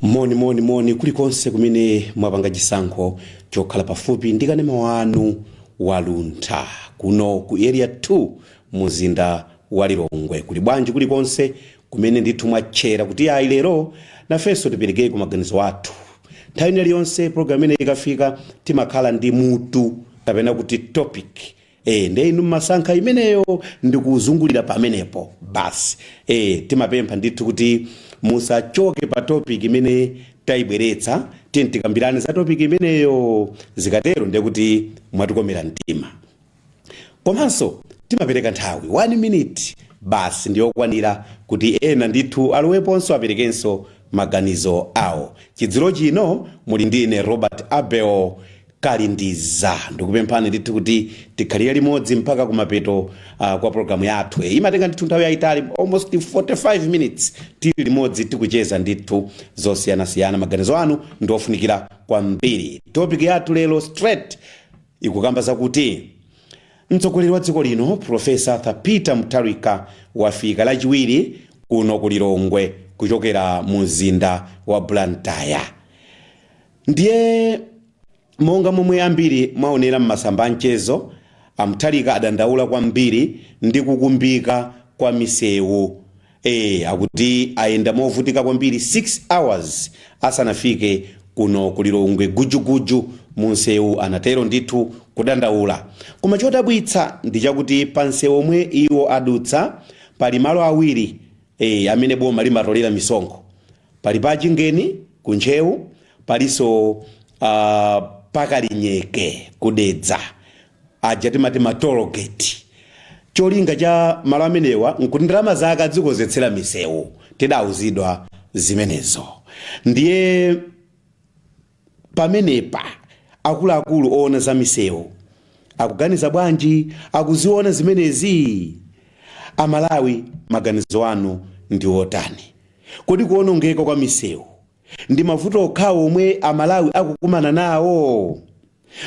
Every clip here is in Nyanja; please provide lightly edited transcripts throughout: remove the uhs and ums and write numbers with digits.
Moni, moni, moni kulikonse kumene mwapanga chisankho chokhala pafupi ndi kanema wanu waluntha kuno ku Area 2, muzinda wa Lilongwe. Kuli bwanji kulikonse kumene ndithu mwatchera kuti ayi, lero nafenso tiperekeko maganizo athu? Nthawi iliyonse program imene ikafika, timakhala ndi mutu kapena kuti topic. Nde inu mmasankha imeneyo ndikuzungulira pamenepo basi. Timapempha ndithu kuti musachoke pa topic imene tayibweretsa. Tiye tikambirane za topic imeneyo. Zikatero ndiye kuti mwatikomera mtima. Komanso timapereka nthawi, 1 minute basi ndiyokwanira kuti ena ndithu aloweponso, aperekenso maganizo awo. Chidzulo chino muli ndi ine, Robert Abel Kalindiza. Ndikupemphani ndithu kuti tikhalire limodzi mpaka kumapeto kwa programu yathu. Imatenga ndithu nthawi yayitali, almost 45 minutes, tili limodzi tikucheza ndithu zosiyanasiyana. Maganizo anu ndiofunikira kwambiri. Topic yathu lero straight ikukamba zakuti mtsogoleri wa dziko lino, Profesa Arthur Peter Mutharika, wafika Lachiwiri kuno ku Lilongwe kuchokera mu mzinda wa Blantyre. Ndiye monga momwe ambiri mwaonera m'masamba a mchezo, a Mutharika adandaula kwambiri ndi kukumbika kwa misewu. Akuti ayenda movutika kwambiri 6 hours asanafike kuno ku Lilongwe, gujuguju mu msewu, anatero ndithu kudandaula. Koma chodabwitsa ndi chakuti pa msewu omwe iwo adutsa pali malo awiri amene boma limatolera misonkho. Pali pa Chingeni ku Ntcheu, palinso Pakalinyeke kudedza, aja timati ma toll gate. Cholinga cha malo amenewa nkuti ndalama zake adzikonzetsera misewu, tidauzidwa zimenezo. Ndiye pamenepa akuluakulu oona za misewu akuganiza bwanji? Akuziona zimenezi? Amalawi, maganizo anu ndi otani? Kodi kuonongeka kwa misewu ndi mavuto okhawo omwe Amalawi akukumana nawo?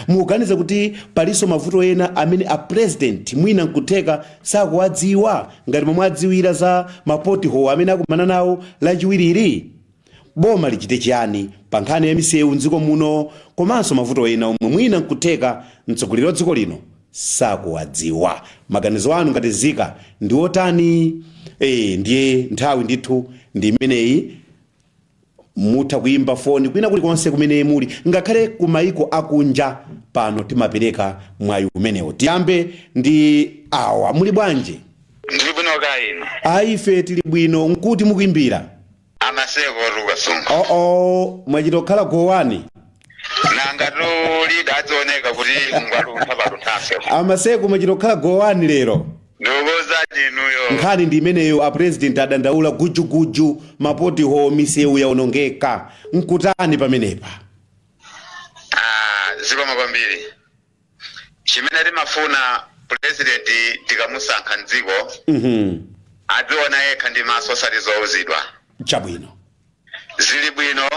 Mukuganiza kuti palinso mavuto ena amene a president mwina nkutheka sakuwadziwa, ngati momwe adziwira za ma pothole amene akumana nawo Lachiwiriri? Boma lichite chiyani pa nkhani ya misewu mdziko muno, komanso mavuto ena omwe mwina nkutheka mtsogoleri wa dziko lino sakuwadziwa? Maganizo anu ngati zika ndi otani? Ndiye nthawi ndithu ndi imeneyi. Mutha kuimba foni kwina kulikonse kumene muli, ngakhale ku maiko akunja. Pano timapereka mwayi umenewo. Tiyambe ndi awa. Muli bwanji? Ndili bwino, kaya inu? Ayi, ife tili bwino. Nkuti mukuimbira? Amaseko tukasungu. Oo, mwachita kukhala gowani. Nanga tulida adzioneka kuti ngwaluntha palunthaso. Amaseko, mwachita kukhala gowani lero. Ndikukuwuzani inuyo. Nkhani ndi imeneyo. A president adandaula, gujuguju, ma pothole, misewu yaonongeka. Nkutani pamenepa? Ah, zikomo kwambiri. Chimene timafuna, president tikamusankha mdziko, adziona yekha ndi maso, osati zouzidwa. Zili bwino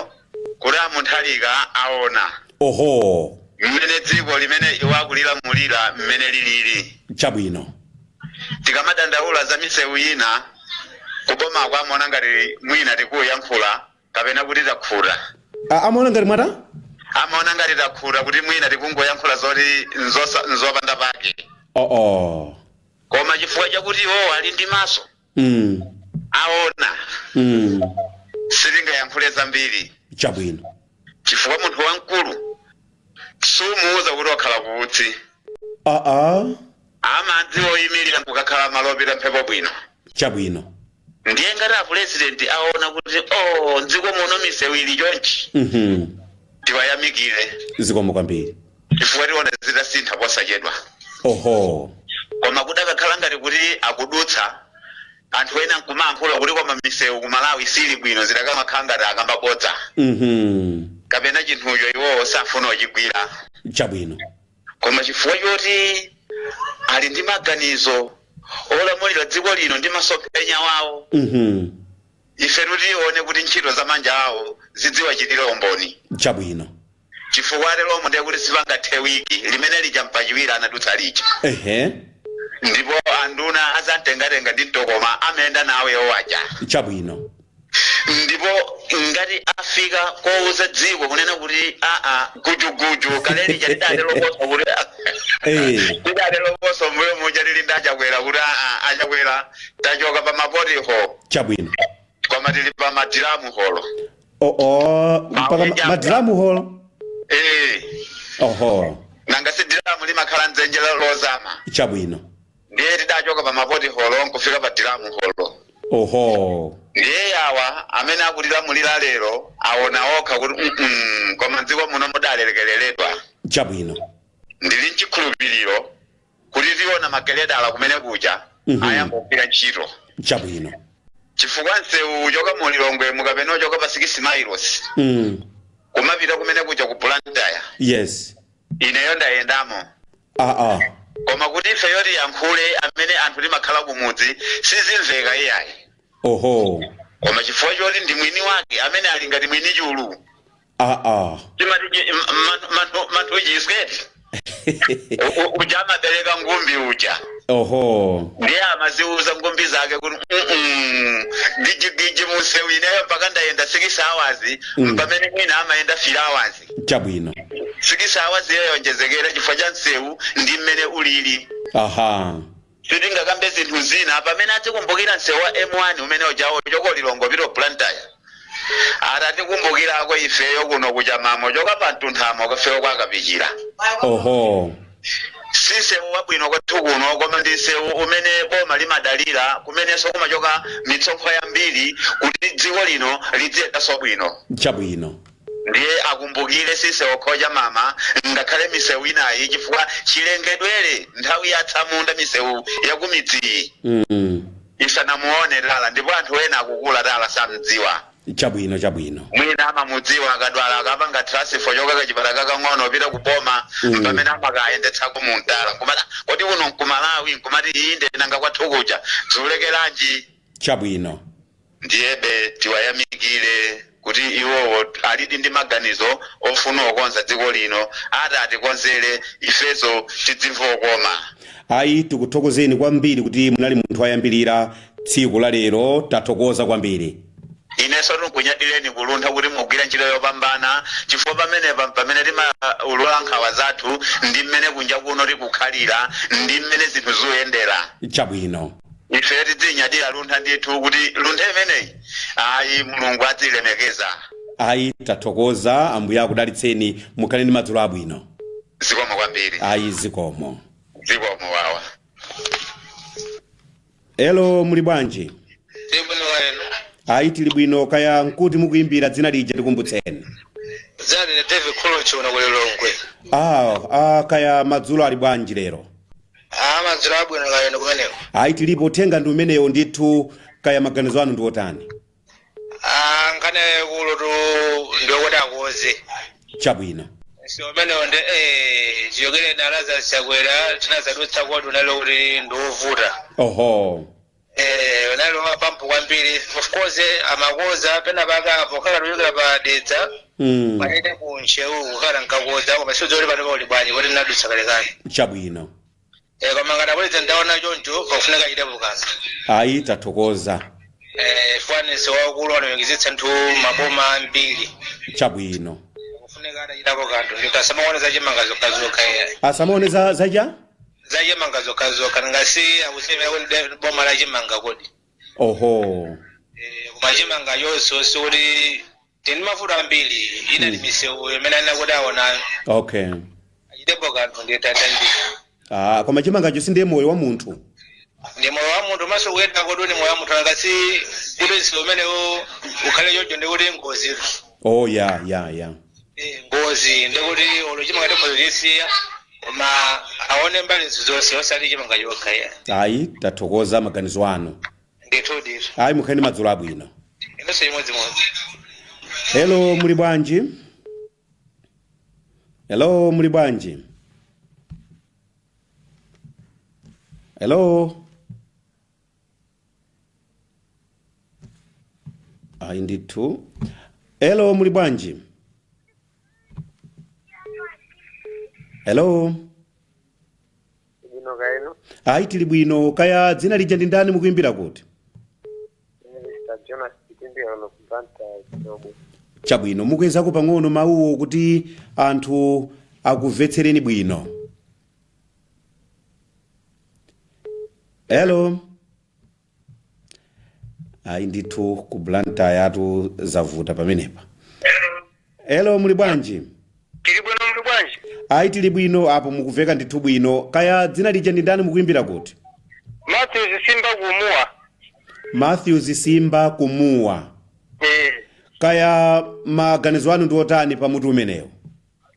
kuti aMutharika aona mmene dziko limene iwo akulilamulira mmene lilili. Tikamadandaula za misewu ina kubomako, amaona ngati mwina tikuyankhula kapena kuti takhuta. Amaona ngati mwata? Amaona ngati takhuta, kuti mwina tikungoyankhula zoti nzopanda pake. Koma chifukwa chakuti iwowo ali ndi maso, aona. Sitingayankhule zambiri. Chifukwa munthu wamkulu sumuuza kuti wakhala kuutsi. Amadzi oyimirira nkukakhala malo opita mphepo bwino. Ndiye ngati apurezidenti aona kuti, oh, mdziko muno misewu ili chonchi, tiwayamikire. Zikomo kwambiri. Chifukwa tiona zitasintha posachedwa. Koma kudakakhala ngati kuti akudutsa, anthu ena nkumayankhula kuti koma misewu ku Malawi sili bwino, zidakamakhala ngati akamba bodza kapena chinthucho iwowo safuna kuchigwira. Koma chifukwa choti ali ndi maganizo olamulira dziko lino ndi masomphenya wawo, ife tutione kuti ntchito za manja awo zidziwachitira umboni. Chifukwa ateromo ndiye kuti sipangathe wiki limene lija mpachiwiri anadutsa lija, ndipo anduna azamtengatenga ndi mtokoma amayenda nawo iwo aja. Ndipo ngati afika kowuza dziko kunena kuti aa, gujuguju kaleli chatidate lokoso kuti tidate lokoso mbuyo muja tili ndi Achakwera kuti aa, Achakwera, tachoka pa mapothole koma tili pa madrum hole. Oh, mpaka madrum hole? Eh. Nanga si drum limakhala mdzenje lozama? Ndiye tidachoka pa mapothole nkufika pa drum hole. Ndiye awa amene akutilamulira lero aona okha kuti koma mdziko muno mudalekereredwa. Ndili mchikhulupiriro kuti tiona mageledala kumene kuja ayambogwira ntchito, chifukwa msewu uchoka mu Lilongwe mukapena uchoka pa 6 miles kumapita kumene kuja ku Blantyre, ineyo ndayendamo. Koma kuti ifeyo tiyankhule amene anthu timakhala kumudzi, sizimveka iyayi. Koma chifukwa choti ndi mwini wake amene ali ngati mwini chulu, timati manthu chisketi uja amabereka ngumbi uja. Ndiye amaziuza ngumbi zake kuti gijigiji munsewu ineyo mpaka ndayenda 6 hours, pamene mwina amayenda 3 hours. 6 hours iyo yonjezekera chifukwa cha msewu ndi mmene ulili. Sitingakambe zinthu zina pamene atikumbukira msewu wa M1 umene ujawo choko Lilongwe pito Blantyre, atatikumbukirako ifeyo kuno kuchamamo choka pa Mtunthamo kafeyo kwakapichira. Si msewu wabwino kwathu kuno, koma ndi msewu umene boma limadalira, kumenenso kumachoka mitsonkho yambiri kuti dziko lino lidziyendanso bwino. Ndiye akumbukire si msewu khocha mama, ngakhale misewu inayi, chifukwa chilengedwere nthawi yatsamunda misewu yakumidziyi isanamuone tala, ndipo anthu ena akukula tala samdziwa. Chabwino, chabwino. Mwina amamudziwa akadwala, akapanga transfer choka kachipata kakang'ono pita kuboma, pamene amakayendetsako muntala nkumati, "Kodi kuno nkumalawi?" Nkumati, "Inde, nanga kwathu kuja ziulekeranji?" Ndiyebe tiwayamikire kuti iwowo alidi ndi maganizo ofuna okonza dziko lino. Ati atikonzere ifeso tidzimva okoma. Ayi, tikuthokozeni kwambiri kuti munali munthu woyambirira tsiku la lero. Tathokoza kwambiri. Inenso tikunyadireni kuluntha kuti mugwira ntchito yopambana, chifukwa pamenepa pamene timaulula nkhawa zathu ndi mmene kunja kuno tikukhalira ndi mmene zinthu zikuyendera. Ife tidzinyadira Luntha ndithu, kuti Luntha imeneyi, ayi, Mulungu adzilemekeza. Ayi, tathokoza. Ambuye akudalitseni, mukhale ndi madzulo abwino. Zikomo kwambiri. Ayi, zikomo. Zikomo wawa. Hello, muli bwanji? Tibwino kaeno. Ayi, tili bwino. Kaya nkuti mukuimbira, dzina lija tikumbutseni. Dzina ndine David Kholochi, uno kuli Lilongwe. Ah, kaya madzulo ali bwanji lero? Ah, madzulo abwino kaeno kumeneko. Ayi, tilipo. Uthenga ndi umenewo ndithu. Kaya maganizo anu ndi otani? Ah, nkhani yaikulu tu ndiokuti akonze so umenewo ndi chiyokere na Lazarus Chakwera tinazadutsa kwati unali kuti ndiovuta. Unali mapampu kwambiri. Of course amakoza pena paka pokhala kuyokera pa Dedza panene ku Ntcheu kukhala nkakoza, koma sidzoti panopa uli bwanji kuti ndinadutsa kalekale. Koma ngati apolisi ndaona choncho, pakufunika achitepo kanthu. Ayi, tathokoza. Fwanisi waukulu wanayongezetsa nthu maboma ambiri. Kufunika adachitapo kanthu ndithu, asamaone zachimanga zokhazokha iya. Asamaone za zacha Zachimanga zokhazokha, ngasi akusemera kuti boma la chimanga kodi? Koma chimanga chonse sikuti tini mavuto ambiri ina ni misewu imene anena kuti aona achitepo kanthu nditatandika. Ah, koma chimangacho sindiye moyo wa munthu. Ndi moyo wa munthu, maso kuyenda kodi ni moyo wa munthu, angasi kuti msewu umenewo ukhale choncho ndikuti ngozi. Oh, ya. Ngozi ndikuti olo chimanga tikhoza chisiya, koma aone mbali zonse, osati chimanga chokha ya. Ayi, tathokoza maganizo anu. Ndithu, ndithu. Ayi, mukhale ndi madzulo abwino. Inonso chimodzimodzi. Hello, muli bwanji? Hello, muli bwanji? Hello. Ayi ndithu. Hello, muli bwanji? Hello. Bwino kaeno. Ayi, tili bwino. Kaya dzina lija ndi ndani, mukuimbira kuti? Mr Jonas. Ndikuimbira kuno ku Blantyre, Chobwe. Chabwino, mukwezako pang'ono mawuwo kuti anthu akumvetsereni bwino. Hello. Ayi ndithu, ku Blantyre atu zavuta pamenepa. Hello, muli bwanji? Tili bwino, muli bwanji? Ayi, tili bwino. Apo mukuveka ndithu bwino. Kaya dzina lija ndi ndani, mukuimbira kuti? Matthews Simba, kumuwa. Matthews Simba, kumuwa. Eh. Kaya maganizo anu ndi otani pa mutu umenewo?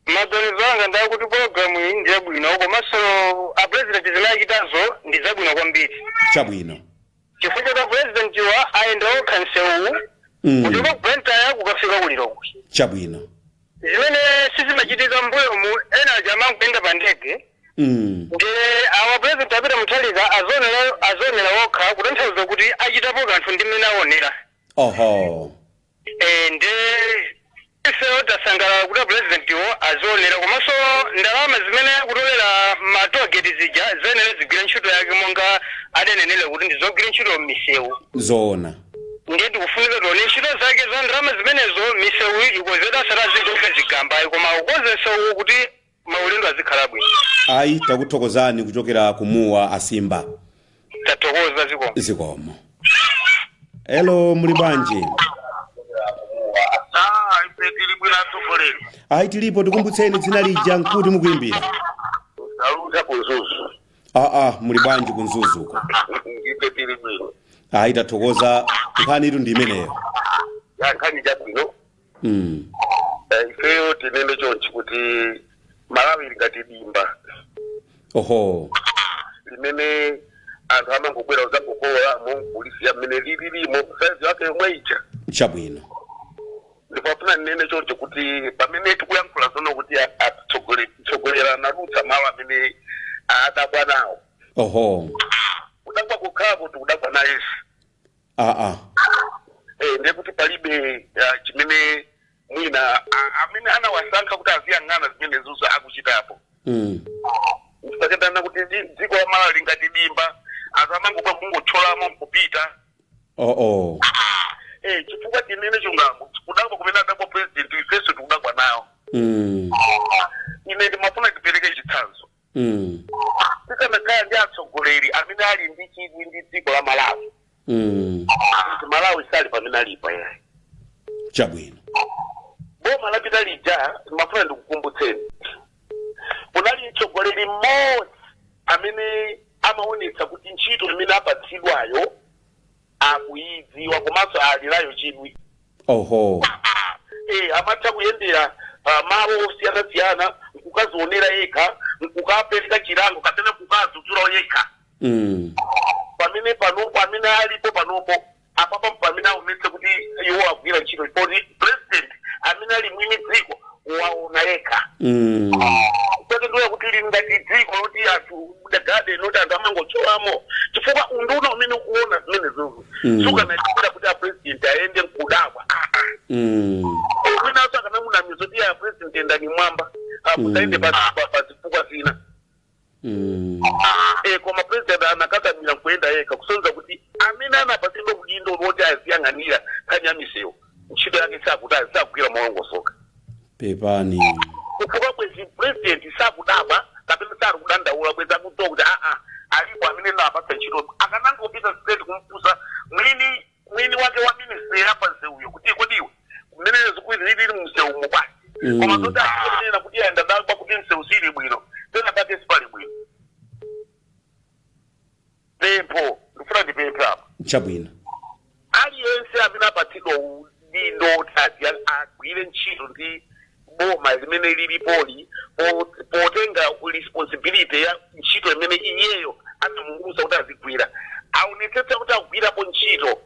Maganizo anga ndakuti pologalamu iyi ndi yabwino, komanso a president zimene achitazo ndi zabwino kwambiri. Chifukwa cha president wa ayenda okha msewuwu kuchoka ku Blantyre kukafika ku Lilongwe, zimene sizimachitika mbuyomu, ena aja amangoyenda pa ndege. Ndi awa president a Peter Mutharika azionera okha, kutanthauza kuti achitapo kanthu ndi mmene aonera. Ndi ifeyo tasangalala kuti presidentiwo azionera, komanso ndalama zimene akutolera ma tollgate zija ziyenera zigwire ntchito yake monga adanenera kuti ndizogwira ntchito m'misewu. Ndiye tikufunika tione ntchito zake za ndalama zimenezo, misewu ikonzedwa, asati azigoka zigambayi, koma akukonza msewu kuti maulendo azikhala bwino. Ayi, takuthokozani kuchokera kumuwa, asimba. Tathokoza, zikomo. Zikomo. Hello, muli bwanji? Ah, ife tili bwino, atsogoleri. Ayi, tilipo. Tikumbutseni dzina lija nkuti mukuimbira? Saluta, ku Mzuzu. Aa, muli bwanji ku Mzuzuko? Ife tili bwino. Ayi, tathokoza. Nkhani itu ndi imeneyo. Ya, nkhani chabwino. Ifeyo tinene chonchi kuti Malawi ili ngati dimba limene anthu amangobwera uzangokololamo kulisiya mmene lililimo, saizi yake yomwe ija. Ndipo afuna ndinene choncho kuti pamene tikuyankhula zono kuti atsogoleri anadutsa malo amene adabwa nawo, kudabwa kukhako tikudabwa nayenso. Ndiye kuti palibe chimene mwina amene anawasankha kuti aziyang'ana zimene zuzo akuchitapo. Ndisaketana kuti dziko la Malawi lingati dimba, anthu amangobwa kungothyolamo nkupita. Chifukwa tinene chilungamo, kudabwa kumene adabwa president, ifenso tikudabwa nawo. Ine ndimafuna ndipereke chitsanzo. Tikanakhala ndi atsogoleri amene ali ndi chidwi ndi dziko la Malawi, kuti Malawi sali pamene alipo yayi. Boma lapita lija, ndimafuna ndikukumbutseni, kunali mtsogoleri mmodzi amene amaonetsa kuti ntchito imene apatsidwayo akuyidziwa komanso ali nayo chidwi. Amatha kuyendera malo osiyanasiyana nkukazionera yekha, nkukapereka chilango kapena kukadzudzula yekha. Pamene panopo amene alipo panopo apapa, pamene aonetse kuti iwo agwira ntchito, poti president amene ali mwini dziko waona yekha. Kwake ndiye kuti lili ngati dziko loti anthu garden loti anthu amangothyolamo, chifukwa unduna umene ukuona zimene zozo sukanachitira kuti a president ayende nkudabwa. Mwinanso akanamunamiza kuti a president endani mwamba, musaende pa zifukwa zina. Koma president anakakamira nkuyenda yekha, kusonyeza kuti amene anapatsidwa udindo woti aziyang'anira nkhani ya misewu, ntchito yake sakuti sakugwira molongosoka. Pepani. Chifukwa bwezi president sakudabwa kapena sali kudandaula, bwezi akudziwa kuti aa, alipo amene napatsa ntchito, akanangopita straight kumfunsa mwini wake wa ministry yapa msewuyo kuti kodiwe mmene zikuti lili msewu mubwanji? Koma zoti achikonena kuti ayenda ndadabwa kuti msewu sili bwino, pena pake sipali bwino. Pempho, ndifuna ndipemphe apa. Aliyense amene apatsidwa udindo kuti agwire ntchito ndi boma limene lilipoli, potenga responsibility ya ntchito imene iyeyo anamuuza kuti azigwira, aonetsetse kuti akugwirapo ntchito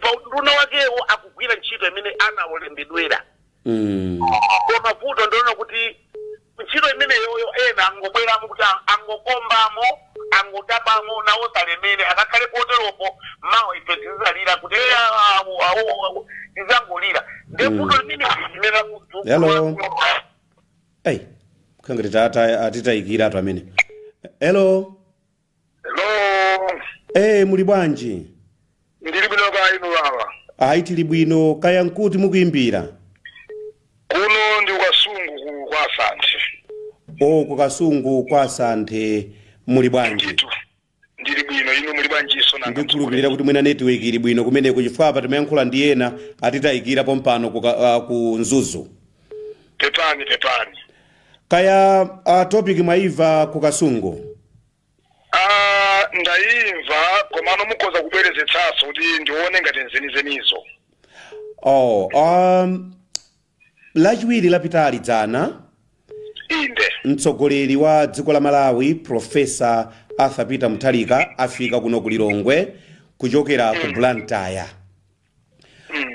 pa unduna wakewo, akugwira ntchito imene anawalembedwera. Koma vuto ndiona kuti ntchito imeneyoyo ena angobweramo kuti angokombamo, angotapamo, nawo salemere, akakhale poteropo. Mawa ife tizalira kuti "Eh, awo, awo, awo," tizangolira. Ndiye vuto limene limene Hello. Ei, khangati tata atitayikira atu amene. Hello. Hello. Muli bwanji? Ndili bwino, ka inu baba? Ayi, tili bwino. Kaya nkuti mukuimbira? Kuno ndi kuKasungu kwa Asante. O, kuKasungu kwa Asante, muli bwanji? Ndithu ndili bwino, inu muli bwanjiso nanga? Ndikhulupirira kuti mwina network ili bwino kumeneko, chifukwa apa timayankhula ndi ena atitayikira pompano ku Mzuzu. Pepani, pepani. Kaya topic mwaimva ku Kasungu? Ah, ndayimva, komano mukhoza kubwerezetsanso kuti ndione ngati nzenizenizo. Oh, Lachiwiri lapitali, dzana, mtsogoleri wa dziko la Malawi, Professor Arthur Peter Mutharika, afika kuno ku Lilongwe kuchokera ku Blantyre.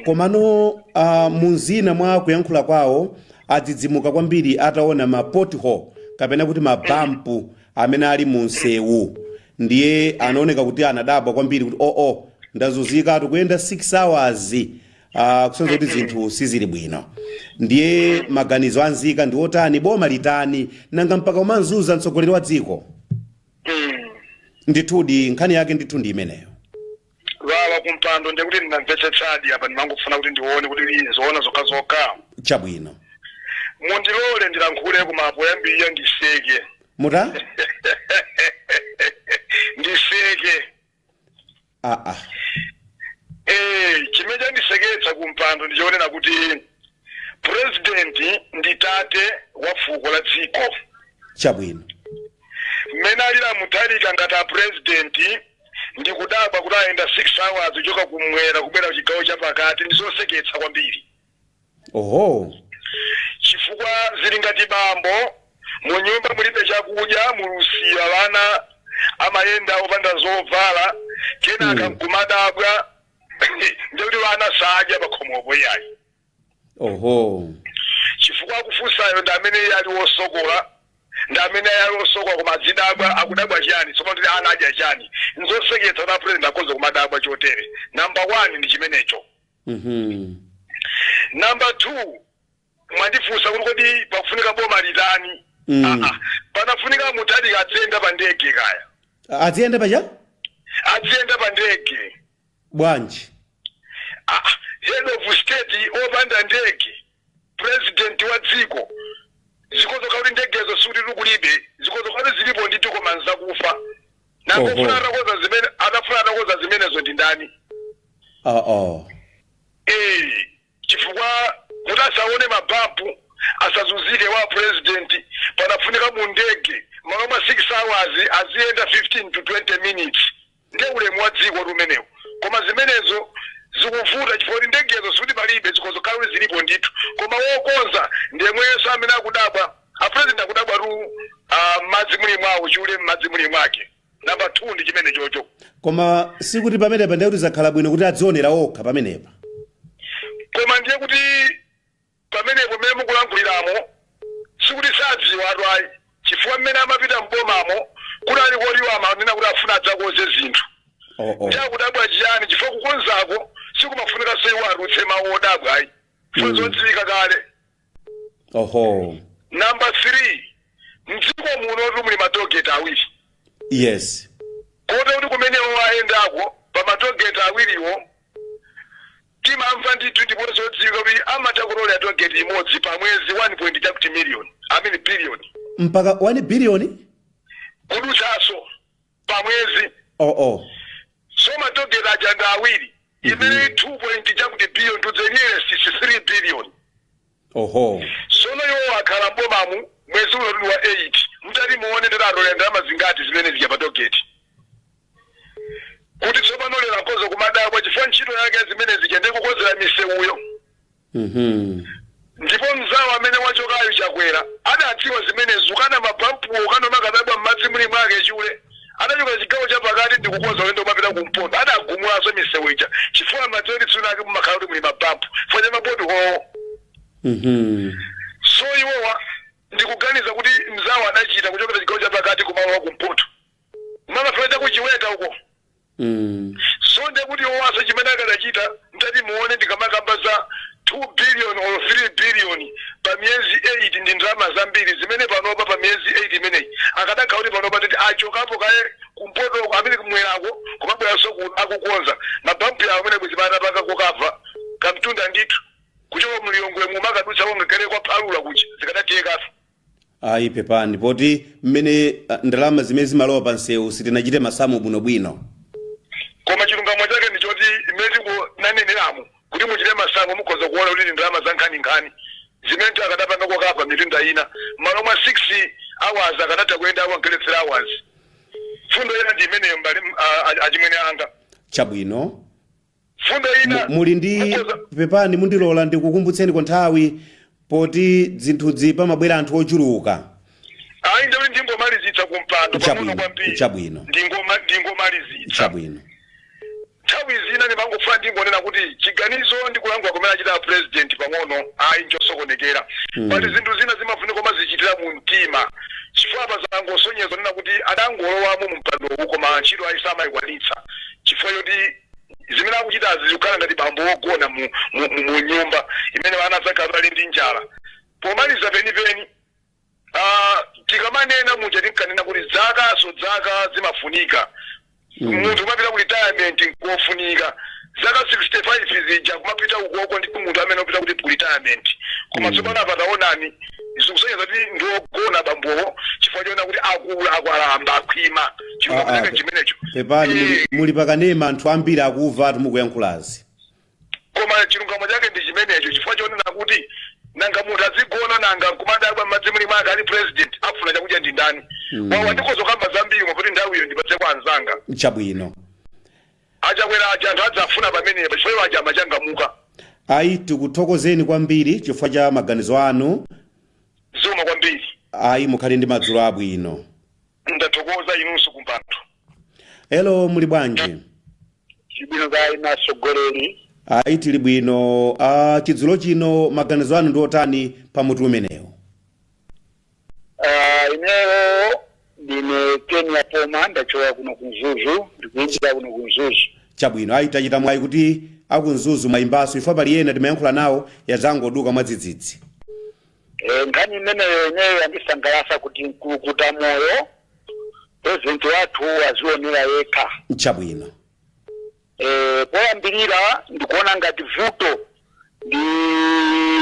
Komano munzina mwa kuyankhula kwawo adzidzimuka kwambiri ataona ma pothole kapena kuti mabampu amene ali mu msewu. Ndiye anaoneka kuti anadabwa kwambiri kuti oo, ndazunzika, tikuyenda 6 hours, kusonyeza kuti zinthu sizili bwino. Ndiye maganizo anzika ndi otani? Boma litani? Nanga mpaka umanzuza mtsogoleri wa dziko? Ndithudi, nkhani yake ndithu ndi imeneyo. Wawa kumpando, ndiye kuti ndinamvetsetsadi. Apa ndimangofuna kuti ndione kuti zoona zokhazokha. Chabwino. Mundilole ndilankhule, koma poyambirira ndiseke. Muta? Ndiseke. Aa. Chimene chandiseketsa kumpando ndichonena kuti president ndi tate wa fuko la dziko. Mmene alira Mutharika ngati a president, ndikudabwa kuti ayenda 6 hours kuchoka kumwera kubwera kuchigawo chapakati, ndizoseketsa kwambiri. Chifukwa zili ngati bambo mu nyumba mulibe chakudya, mulusiya vana amayenda opanda zovala, kenaka nkumadabwa ndikuti vana sadya pakhomopo iyayi. Chifukwa akufunsayo ndi amene iye ali wosokola, ndi amene ali wosokola, koma azidabwa, akudabwa chani? Tsopano tili ana adya chani? Nzoseketsa kuti apresident akhoza kumadabwa chotere. Number one ndi chimenecho. Number two, mwandifunsa kuti kodi pakufunika boma litani? Ah, ah. Panafunika Mutharika adziyenda pa ndege kaya. Aziyenda pacha? Adziyenda pa ndege. Bwanji? Ah, ah. Head of state opanda ndege, president wa dziko, zikozoka kuti ndegezo sikuti tikulibe, zikozoka kuti zilipo ndithu, koma nzakufa. Nangofuna atakoza zimene atafuna, atakoza zimenezo ndi ndani? Chifukwa kuti asaone mabampu, asazunzike wa president, panafunika mu ndege malo mwa 6 hours aziyenda 15 to 20 minutes. Ndiye ulemu wa dziko umenewo. Koma zimenezo zikuvuta chifukwa kuti ndegezo sikuti palibe, zikozokhala kuti zilipo ndithu, koma wokonza ndiyemwenso amene akudabwa. Apresident akudabwa tu madzi muli mwawo, chule m'madzi muli mwake. Number 2 ndi chimene chocho. Koma sikuti pamenepa ndiye kuti zakhala bwino kuti adzionera okha pamenepa? Koma ndiye kuti pamenepo mmene mukulankhuliramo sikuti sadziwa atu ayi, chifukwa mmene amapita mbomamo kunali kotiwo amanena kuti afuna adzakoze zinthu. Ndi akudabwa chiyani? Chifukwa kukonzako sikumafunika iwo atulutse mawu odabwa ayi, chifukwa zodziwika kale. Number 3, mdziko muno muli matollgate awiri. Kota kuti kumenewo ayendako pa matollgate awiriwo, timamva ndithu ndipo zodziwika kuti amatha kutolera tollgate imodzi pa mwezi 1 point chakuti million, I mean billion. Mpaka 1 billion? Kudutsanso pa mwezi. So matollgate aja ndi awiri, imene 2 point chakuti billion to the nearest is 3 billion. Sono iwo akhala mbomamu mwezi uno tuli wa 8, mutati muone ndati atolera ndalama zingati zimene zija pa tollgate, kuti tsopano lero akhoza kumadabwa, chifukwa ntchito yake zimene zija ndi kukonzera misewuyo. Ndipo mzawo amene wachokayo, Chakwera, adadziwa zimenezo, kana mabampuwo kana makadabwa m'madzi muli mwake chule. Adachoka chigawo chapakati ndikukonza ulendo umapita kumpoto, adagumulanso misewu ija chifukwa amadziwa kuti tsiku lake mumakhala kuti muli mabampu chifukwa cha mapotholewo. So iwowa ndikuganiza kuti mzawo adachita kuchokera chigawo chapakati kumalowa kumpoto, kumamafika chakuchiweta uko. So ndiye kuti iwowaso chimene akadachita, mtati muone, ndikamakamba za 2 billion or 3 billion pa miyezi 8, ndi ndalama zambiri zimene panopa pa miyezi 8 imeneyi akadakhala kuti panopa titi achokapo kaye kumpotoko amene kumwerako, kumabweranso akukonza mabampu yawo amene bwezi patapanga kokava. Zikadayenda ndithu kuchoka mlilongwe mumakadutsa kongekere kwa Phalula kuja, zikadathekaso. Ayi, pepani, poti mmene ndalama zimene zimalowa pa nsewu sitinachite masamu bwinobwino. Koma chilungamo chake ndi choti imene tikunaneneramo kuti muchite masamu, mukhoza kuona kuti ndi ndalama za nkhaninkhani zimene akadapanga kwakapa mitunda ina. Malo mwa 6 hours akadatha kuyenda awankele 3 hours. Fundo ina ndi imeneyo, mbali achimwene anga. Chabwino. Fundo ina Muli ndi pepani, mundilola ndikukumbutseni kwa nthawi, poti zinthuzi pamabwera anthu ochuluka. Ayi, ndikuti ndingomalizitsa kumpando pang'ono kwambiri. Chabwino. Ndingomalizitsa. Chabwino. Nthawi zina ndimangofuna ndingonena kuti chiganizo ndikulankhula kumene achita president pang'ono, ayi, nchosokonekera. Pali zinthu zina zimafunika kumazichitira mu mtima, chifukwa pa zangosonyeza nena kuti adangolowamo mu mpando koma ntchito ayi samayikwanitsa, chifukwa choti zimene akuchitazi zikukhala ngati bambo wogona mu nyumba imene ana adzakhala ali ndi njala. Pomaliza penipeni, tikamanena muja tinkanena kuti zakaso zaka zimafunika munthu kumapita ku retirement nkofunika. Zaka 65 zija kumapita ukoko ndi munthu amene upita kuti ku retirement. Koma tsopano apa taonani, zikusonyeza kuti ndiwogona bambowo, chifukwa choona kuti akula, akwalamba, akhwima. Chilungamo chake chimenecho. Pepani, muli pakanema, anthu ambiri akumva ati mukuyankhulazi. Koma chilungamo chake ndi chimenecho, chifukwa chonena kuti nanga munthu azigona, nanga nkumadabwa m'madzi muli mwake ali president, afuna chakudya ndi ndani? Wawa ndikhoza kukamba zambiri, mwakuti nthawiyo ndipatse kwa anzanga. Chabwino. Achakwera aja anthu adzafuna pamenepa, chifukwa iwo aja amachangamuka. Ayi, tikuthokozeni kwambiri chifukwa cha maganizo anu. Zikomo kwambiri. Ayi, mukhale ndi madzulo abwino. Ndathokoza inunso kumpando. Hello, muli bwanji? Bwino kayi nasogoleri. Ayi, tili bwino. Chidzulo chino maganizo anu ndi otani pa mutu umenewu? Ineyo ndine Kenya Poma, ndachoka kuno ku Mzuzu, ndikuyimbira kuno ku Mzuzu. Chabwino. Ayi, tachita mwayi kuti aku Mzuzu mwayimbaso ifa pali ena timayankhula nawo yazangoduka mwadzidzidzi. Nkhani imeneyo ineyo yandisangalatsa kuti Mkulukuta Moyo president wathu azionera yekha. Chabwino. Poyambirira ndikuona ngati vuto ndi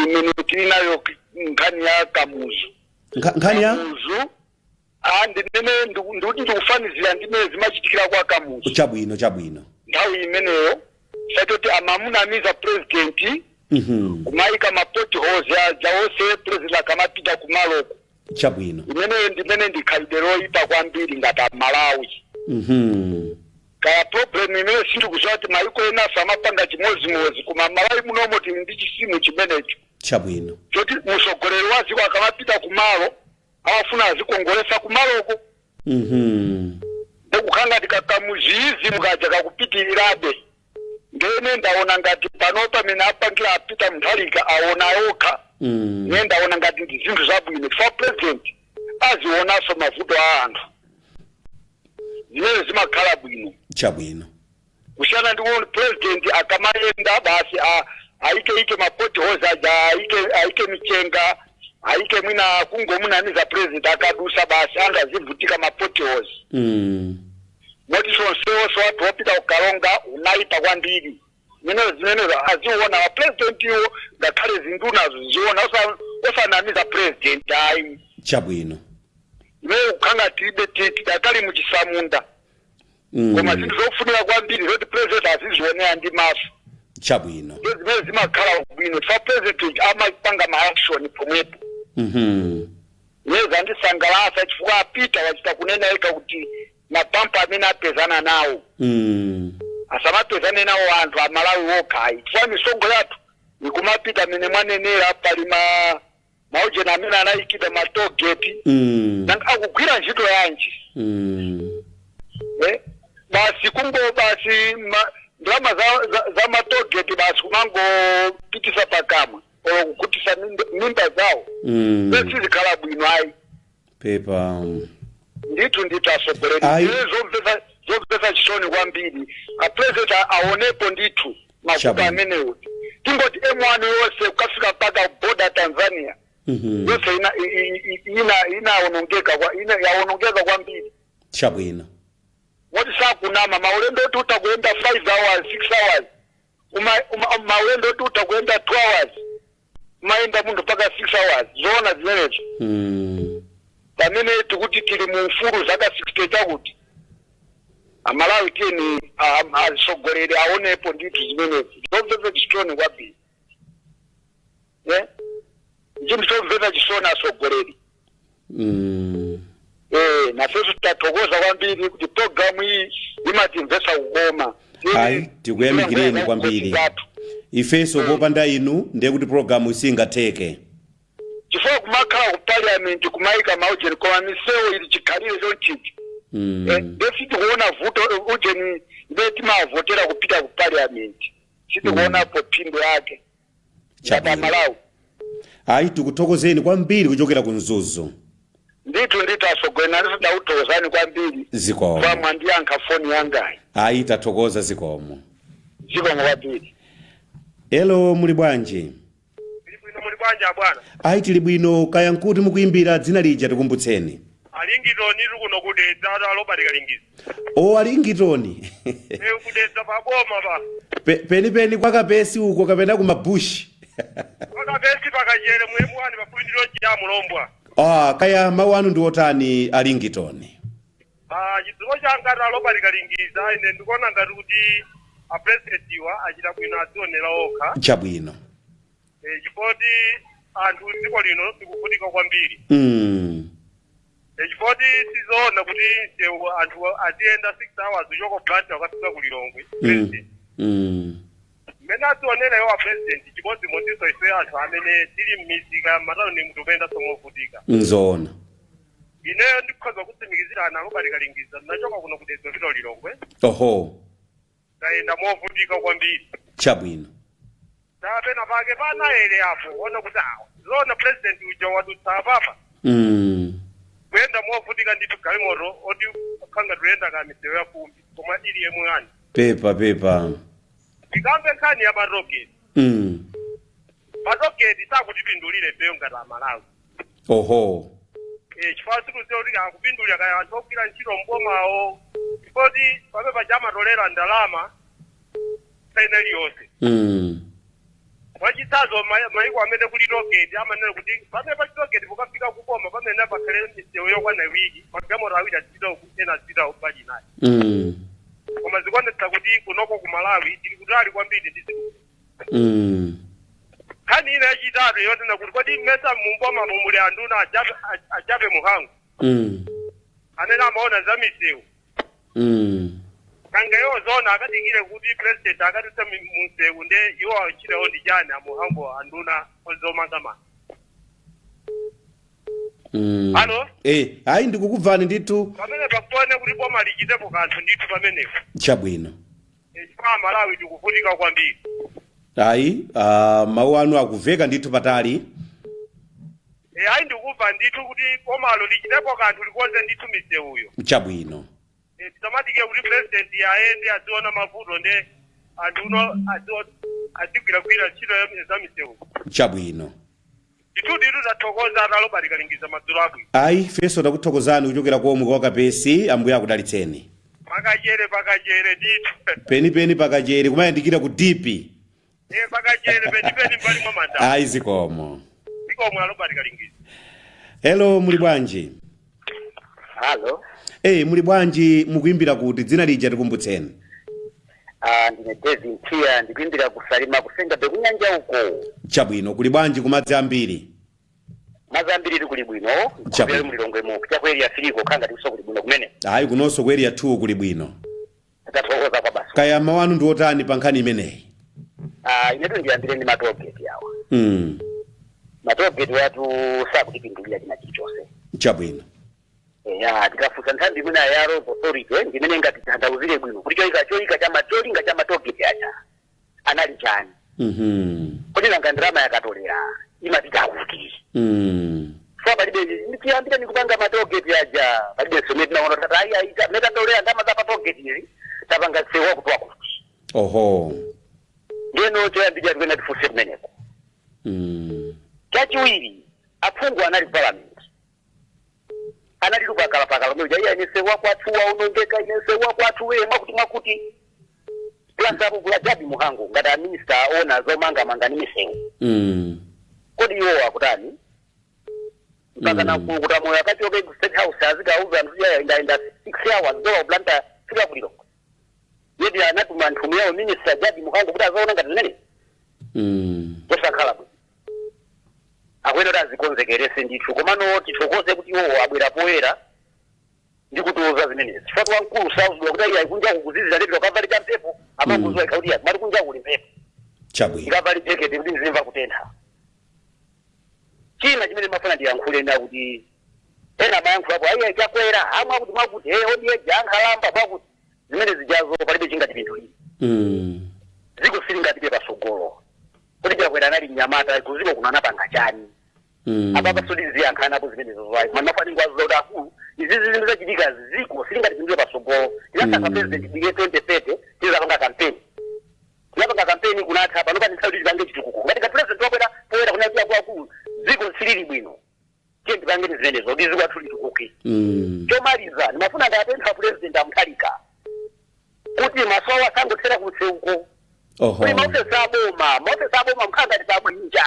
imene tili nayo, nkhani ya Kamuzu. Nkhani ya Kamuzu, ndimene ndikuti ndikufanizira ndimene zimachitikira kwa Kamuzu. Chabwino. Nthawi imeneyo sachoti amamunamiza president kumayika ma potholes aja onse president akamapita kumaloko. Imeneyo ndimene ndikhalidwe loyipa kwambiri ngati Amalawi. Kaya problem imene sindikuziwa kuti maiko enaso amapanga chimozimozi, koma Malawi munomo tili ndi chisimu chimenecho choti mtsogoleri wa dziko akamapita kumalo amafuna azikongolesa kumaloko. Ndikukhala ngati kakamuziizi mukaja kakupitirirabe. Ndene ndaona ngati pano pamene apangira apita Mutharika aona okha. Ne ndaona ngati ndi zinthu zabwino chifukwa president azionanso mavuto a anthu, zimene zimakhala bwino. Kusiyana ndi kuti president akamayenda basi ayike ma potholes aja, ayike michenga, ayike mwina kungomunamiza president akadusa basi, anthu azivutika ma potholes. Moti sonsewonso anthu opita kukalonga unaipa kwambiri. Zimenezo aziona ma president iwo, ngakhale zindunazo ziziona, osanamiza president ayi. Imeneyo kukhanga tilibe, tidakali muchisamunda. Koma zinthu zofunika kwambiri zoti president azizionera ndi maso. Ndizo zimene zimakhala bwino chifukwa president amapanga ma action pomwepo. Ineyo zandisangalatsa chifukwa apita wachita kunena yekha kuti mapampa amene apezana nawo asamapezane nawo anthu Amalawi okha ayi, chifukwa misonkho yathu ikumapita mene mwanenera. Pali ma maujena amene anayikidwa ma toll gate. Nanga akugwira ntchito yanji? Basi kungo basi ndalama za ma toll gate basi kumangopitisa pakamwa olo kugutisa mimba zawo. Sizikhala bwino ayi. Pepa. Ndithu asogoleri. Ayi. Zomvetsa chisoni kwambiri. A president aonepo ndithu mavuto amenewo. Tingoti M1 yonse kukafika mpaka border Tanzania yonse ina inaonongeka yaonongeka kwambiri. Moti sakunama, maulendo oti utakuyenda 5 hours, 6 hours. Maulendo oti utha kuyenda 2 hours, mayenda munthu mpaka 6 hours. Zoona zimenezo? Pamene tikuti tili mu ufulu zaka 60, chakuti Amalawi, tiyeni atsogoleri aonepo ndithu zimenezi. Zomvetsa chisoni kwambiri, chinthu chomvetsa chisoni, atsogoleri. Nafenso tathokoza kwambiri kuti programu iyi imatimvetsa kukoma. Ayi, tikuyamikireni kwambiri. Ifenso popanda inu ndiye kuti programu isingatheke. Chifukwa kumakhala ku parliament kumayika maujeni, koma misewu ili chikhalire chonchichi. Nde sitikuona vuto ujeni, nde timavotera kupita ku parliament, sitikuonapo phindu yake ngati Amalawi. Ayi, tikuthokozeni kwambiri kuchokera ku Mzuzu. Ndithu ndithu, asogolera, nanso ndakuthokozani kwambiri. Zikomo. Kwa mwandiyankha foni yangayi. Ayi, tathokoza, zikomo. Zikomo kwambiri. Hello, muli bwanji? Tili bwino, muli bwanji abwana? Ayi, tili bwino. Kaya nkuti mukuyimbira, dzina lija tikumbutseni. Alingitoni tili kuno kuDedza, Robert Kalingiza. O, Alingitoni. Kudedza paboma pa. Penipeni kwakapesi uko kapena kumabushi? Pakapesi, pakachere muyemuwani, pafupi ndi lodge ya Mulombwa. Ah, kaya mawu anu ndi otani, Alingitoni? Ah, chidzulo changa ta Robert Kalingiza, ine ndikuona ngati kuti apresidentiwa achita bwino, adzionera okha. Chifoti anthu dziko lino tikuvutika kwambiri. Chifoti sizoona kuti msewu anthu aziyenda 6 hours kuchoka Blantyre ukafika ku Lilongwe. President mmene adzionera iwo president, chimodzimodzinso ife anthu amene tili m'mizika, m'matawuni, mutumenda somovutika. Nzoona. Ineyo ndikhoza kutsimikizirana, Robert Kalingiza, ndinachoka kuno kuDedza pita Lilongwe. Tayenda movutika kwambiri. Tapena pake panaere apo ona kuti awa zoona president uja wadutsa apapa. Kuyenda movutika ndithu, galimoto oti khanga tuyenda ka misewu ya fumbi, koma ili yemwe ani. Pepa pepa. Tikambe nkhani ya matoll gate. Matoll gate sakutipindulire ifeyo ngati Amalawi. Chifukwa sikuziwa kuti akupindulira kaya anthu ogwira ntchito mbomawo, chifukwa pamene paja amatolera ndalama ena iliyonse. Mwachitsanzo, maiko amene kuli tollgate amanena kuti pamene pali tollgate mukafika kuboma pamene pakhale misewu yokwana iwiri, magalimoto awiri azipita uku, ena azipita mbali inayi. Koma zikuonetsa kuti kunoko ku Malawi tili kutali kwambiri ndi zinthu. Nkhani ina yachitatu yonena kuti kodi mmesa mumbomamo muli anduna ajabe Muhangu amene amaona za misewu? Kanga iwo zona akadikire kuti president akatutse munsewu, nde iwo achitewo ndi chani amuhangu, anduna ozomangamanga? Alo? Ayi, ndikukubvani ndithu. Pamene pakuone kuti boma lichitepo kanthu ndithu pamenepo. Chifukwa Malawi tikuvutika kwambiri. Ayi, mawu anu akuveka ndithu patali. Ayi, ndikumva ndithu kuti bomalo lichitepo kanthu, likonze ndithu misewuyo. Tisamadikire kuti president ayende aziona mavuto, nde anthu uno azigwiragwira ntchito za misewu. Ndithu ndithu, tathokoza ata Robert Kalingiza, madzulo abwino. Ayi, ifenso takuthokozani kuchokera komwe kwa Kapesi, Ambuye akudalitseni. Pakachere, pakachere ndithu. Penipeni pakachere, kumayandikira ku dipi. Pakachere penipeni, mbali mwa manda. Ayi, zikomo. Zikomo, Robert Kalingiza. Hello, muli bwanji? Halo. Muli bwanji? Mukuimbira kuti? Dzina lija tikumbutseni. Ah, ndine David Ntia, ndikuimbira kuSalima, kusenga bekunyanja uko. Chabwino, kuli bwanji kumadzi ambiri? Madzi ambiri tili kuli bwino. Mulilongwe mu chaku Area 3 kokhanga tikuso kuli bwino kumene. Ayi, kunonso ku Area 2 kuli bwino. Tathokoza kwa basi. Kaya mawu anu ndi otani pa nkhani imeneyi? Ah, inetu ndiyambire ndi matoll gate awa. Matoll gate watu sakutipindulira china chilichonse. Ya, tikafunsa nthambi imene ya Roads Authority, ndimene ngati tanthauzire bwino kuti choyika chama cholinga cha matoll gate aja anali chani. Kodi nanga ndalama yakatolera imapita kuti? So palibe chiyambire nikupanga matoll gate aja, palibe somwe tinaona kuti ayi ayi, metatolera ndalama za pa toll gate izi tapanga msewu wakuti wakuti. Ndiyeno choyambirira tikuyena tifunse kumeneko. Chachiwiri, aphungu anali parliament, anali tupakalapakala umene uja, iye ine msewu wakwathu waonongeka, ine msewu wakwathu weye mwakuti mwakuti. Plus Plus apo kula Jappie Mhango ngati a minister ona zomangamanga ndi misewu. Kodi iwo akutani mpaka na moyo akachoke ku State House azikauza anthu kuti ayenda 6 hours kuchoka ku Blantyre fika ku Lilongwe, yeti anatuma nthumwi yawo Minister Jappie Mhango kuti azaona ngati zimene zosakhala bwino. Akuyenera kuti azikonzekerese ndithu. Komano tithokoze kuti iwowo abwera poyera ndi kutiuza zimenezi, chifukwa wamkulu sauzidwa kuti ayi, kunjaku kuzizira, lepita ukavale cha mphepo. Amangoziwa ikha kuti mati kunjaku kuli mphepo, ikavale jeketi kuti ndizimva kutentha. China chimene mafuna ndiyankhule na kuti ena amayankhulapo, ayi, Chakwera amwe akuti mwakuti, hey, odieja ankhalamba mwakuti, zimene zijazo palibe chingatipindulire. Dziko silingapite pasogolo. Kuti Chakwera anali mnyamata kuziko kuno, anapanga chani? Apapa sodiziyankhanapo zimenezo zwayi koma ndimafuna ndingwazuza kuti akulu, izizi zinthu zachitika, ziko silingatipindule pasogolo. Tinasankha president diye 2030, tizapanga kampeni, tinapanga kampeni kunatha. Pano pani nthawi kuti tipange chitukuko. Ngati ka president wabwera poyera kuna kuti akuluakulu, dziko silili bwino, tiye tipangeni zimenezo kuti dziko lathu litukuke. Chomaliza, ndimafuna ndapempha President a Mutharika kuti maso awo asangothera kunseuko. Kuli maofesi aboma, maofesi aboma mkhala ngati pabwinja.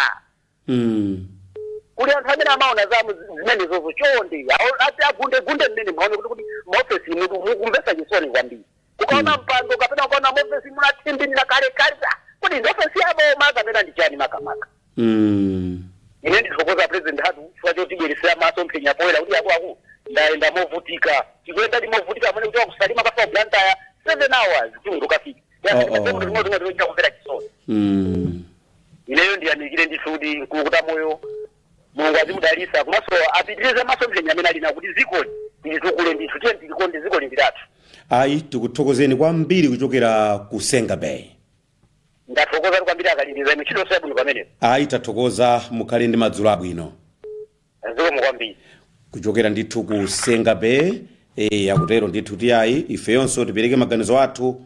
Kuli anthu amene amaona za zimenezozo. Chonde ati agundegunde mmene mwaone kuti maofesi mutu mukumvetsa chisoni kwambiri. Kukaona mpando kapena kukaona maofesi munathimbirira kale kale, kuti ndi ofesi yaboma kapena ndi chani makamaka? Ine ndithokoza President athu chifukwa chotibweresera maso mphenya poyera kuti akuluakulu, ndayenda movutika, tikuyenda ndi movutika amene kuchoka ku Salima kafika ku Blantyre 7 hours kuti munthu ukafike. Yakumvera kumvera chisoni. Ineyo ndiyamikire ndithu kuti Mkulukuta Moyo, Mulungu azimudalisa, komanso apitirize maso mphenya amene ali nawo kuti dzikoli tilitukule ndithu. Tiye tilikonde dziko lindi lathu. Ayi, tikuthokozeni kwambiri kuchokera ku Senga Bay. Ndathokoza kwambiri, akalindiza inu ntchito yabwino pamenepo. Ayi, tathokoza, mukhale ndi madzulo abwino. Zikomo kwambiri. Kuchokera ndithu ku Senga Bay, akutero ndithu tiyayi ifeyonso tipereke maganizo athu.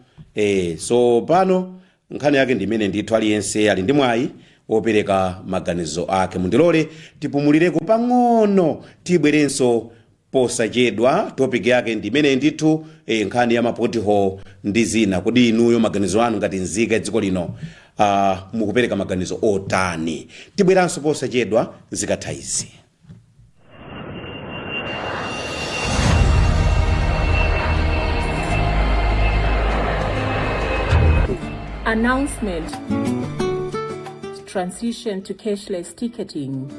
So pano nkhani yake ndi imene ndithu aliyense ali ndi mwayi wopereka maganizo ake. Mundilole tipumulireko pang'ono, tibwerenso posachedwa. Topic yake ndi imene ndithu, nkhani ya ma pothole ndi zina. Kodi inuyo maganizo anu ngati nzika ya dziko lino, mukupereka maganizo otani? Tibweranso posachedwa zikatha izi. Announcement. Transition to cashless ticketing.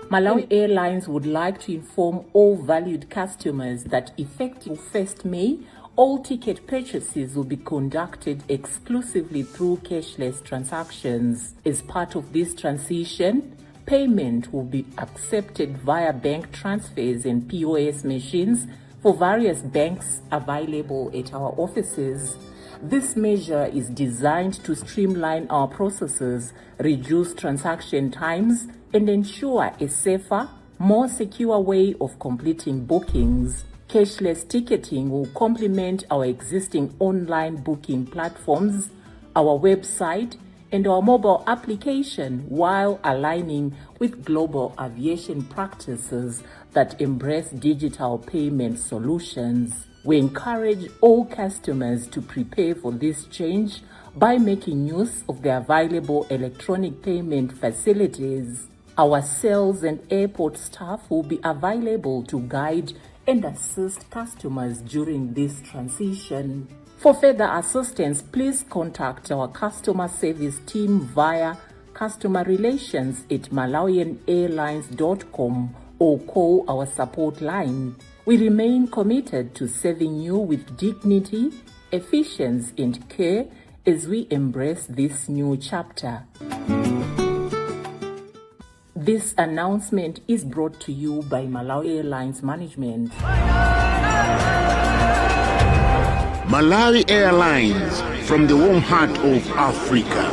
Malawi Airlines would like to inform all valued customers that effective 1st May, all ticket purchases will be conducted exclusively through cashless transactions. As part of this transition, payment will be accepted via bank transfers and POS machines for various banks available at our offices. This measure is designed to streamline our processes, reduce transaction times, and ensure a safer, more secure way of completing bookings. Cashless ticketing will complement our existing online booking platforms, our website, and our mobile application while aligning with global aviation practices that embrace digital payment solutions. We encourage all customers to prepare for this change by making use of the available electronic payment facilities. Our sales and airport staff will be available to guide and assist customers during this transition. For further assistance, please contact our customer service team via customer relations at malawianairlines.com or call our support line. We remain committed to serving you with dignity, efficiency, and care as we embrace this new chapter. This announcement is brought to you by Malawi Airlines Management. Malawi Airlines, from the warm heart of Africa.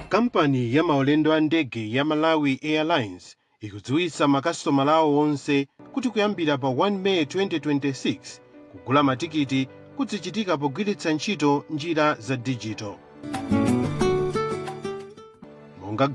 Kampani ya maulendo a ndege ya Malawi Airlines ikudziwitsa makasitomala awo onse kuti kuyambira pa 1 Meyi 2026, kugula matikiti kuzichitika pogwiritsa ntchito njira za digital monga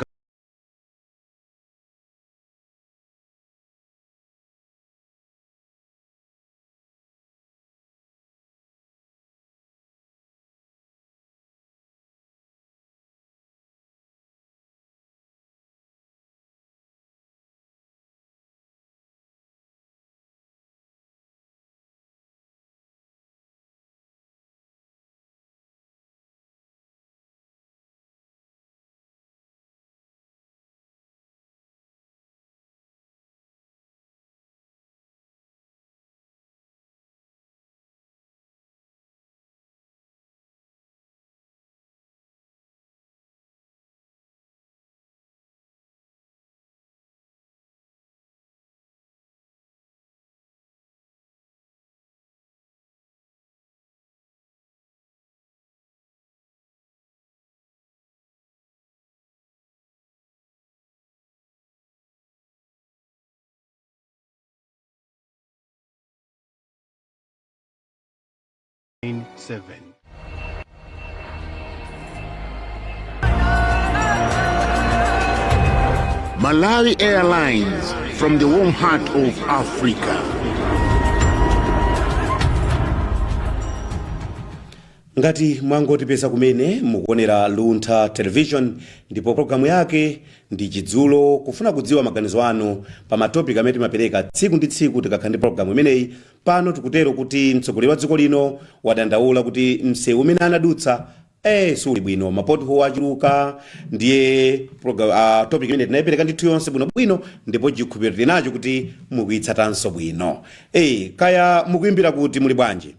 7. Malawi Airlines, from the warm heart of Africa. Ngati mwangotipeza kumene, mukuonera Luntha Television ndipo programu yake ndi Chidzulo, kufuna kudziwa maganizo anu pa matopic amene timapereka tsiku ndi tsiku tikakhala ndi programu imeneyi. Pano tikutero kuti mtsogoleri wa dziko lino wadandaula kuti msewu umene anadutsa suli bwino, mapothole achuluka. Ndiye topic imene tinayipereka ndithu yonse bwinobwino, ndipo chikhulupiriro tinacho kuti mukuyitsatanso bwino. Kaya mukuyimbira kuti, muli bwanji?